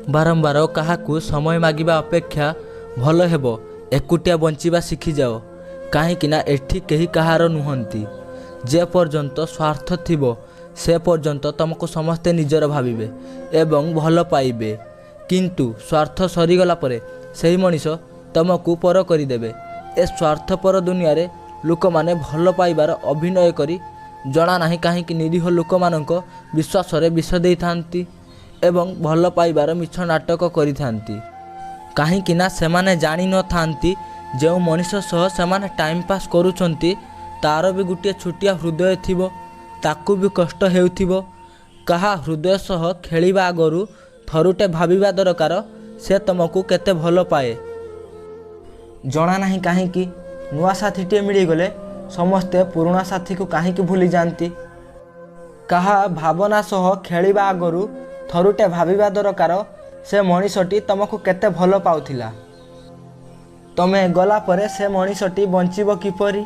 ବାରମ୍ବାର କାହାକୁ ସମୟ ମାଗିବା ଅପେକ୍ଷା ଭଲ ହେବ ଏକୁଟିଆ ବଞ୍ଚିବା ଶିଖିଯାଅ, କାହିଁକିନା ଏଠି କେହି କାହାର ନୁହନ୍ତି। ଯେ ପର୍ଯ୍ୟନ୍ତ ସ୍ୱାର୍ଥ ଥିବ ସେ ପର୍ଯ୍ୟନ୍ତ ତୁମକୁ ସମସ୍ତେ ନିଜର ଭାବିବେ ଏବଂ ଭଲ ପାଇବେ, କିନ୍ତୁ ସ୍ୱାର୍ଥ ସରିଗଲା ପରେ ସେହି ମଣିଷ ତୁମକୁ ପର କରିଦେବେ। ଏ ସ୍ୱାର୍ଥପର ଦୁନିଆରେ ଲୋକମାନେ ଭଲ ପାଇବାର ଅଭିନୟ କରି ଜଣା ନାହିଁ କାହିଁକି ନିରୀହ ଲୋକମାନଙ୍କ ବିଶ୍ୱାସରେ ବିଷ ଦେଇଥାନ୍ତି ଏବଂ ଭଲ ପାଇବାର ମିଛ ନାଟକ କରିଥାନ୍ତି। କାହିଁକିନା ସେମାନେ ଜାଣିନଥାନ୍ତି ଯେଉଁ ମଣିଷ ସହ ସେମାନେ ଟାଇମ୍ ପାସ୍ କରୁଛନ୍ତି ତା'ର ବି ଗୋଟିଏ ଛୋଟିଆ ହୃଦୟ ଥିବ, ତାକୁ ବି କଷ୍ଟ ହେଉଥିବ। କାହା ହୃଦୟ ସହ ଖେଳିବା ଆଗରୁ ଥରୁଟେ ଭାବିବା ଦରକାର ସେ ତୁମକୁ କେତେ ଭଲ ପାଏ। ଜଣା ନାହିଁ କାହିଁକି ନୂଆ ସାଥୀଟିଏ ମିଳିଗଲେ ସମସ୍ତେ ପୁରୁଣା ସାଥୀକୁ କାହିଁକି ଭୁଲିଯାଆନ୍ତି। କାହା ଭାବନା ସହ ଖେଳିବା ଆଗରୁ ଥରୁଟେ ଭାବିବା ଦରକାର ସେ ମଣିଷଟି ତୁମକୁ କେତେ ଭଲ ପାଉଥିଲା। ତମେ ଗଲା ପରେ ସେ ମଣିଷଟି ବଞ୍ଚିବ କିପରି?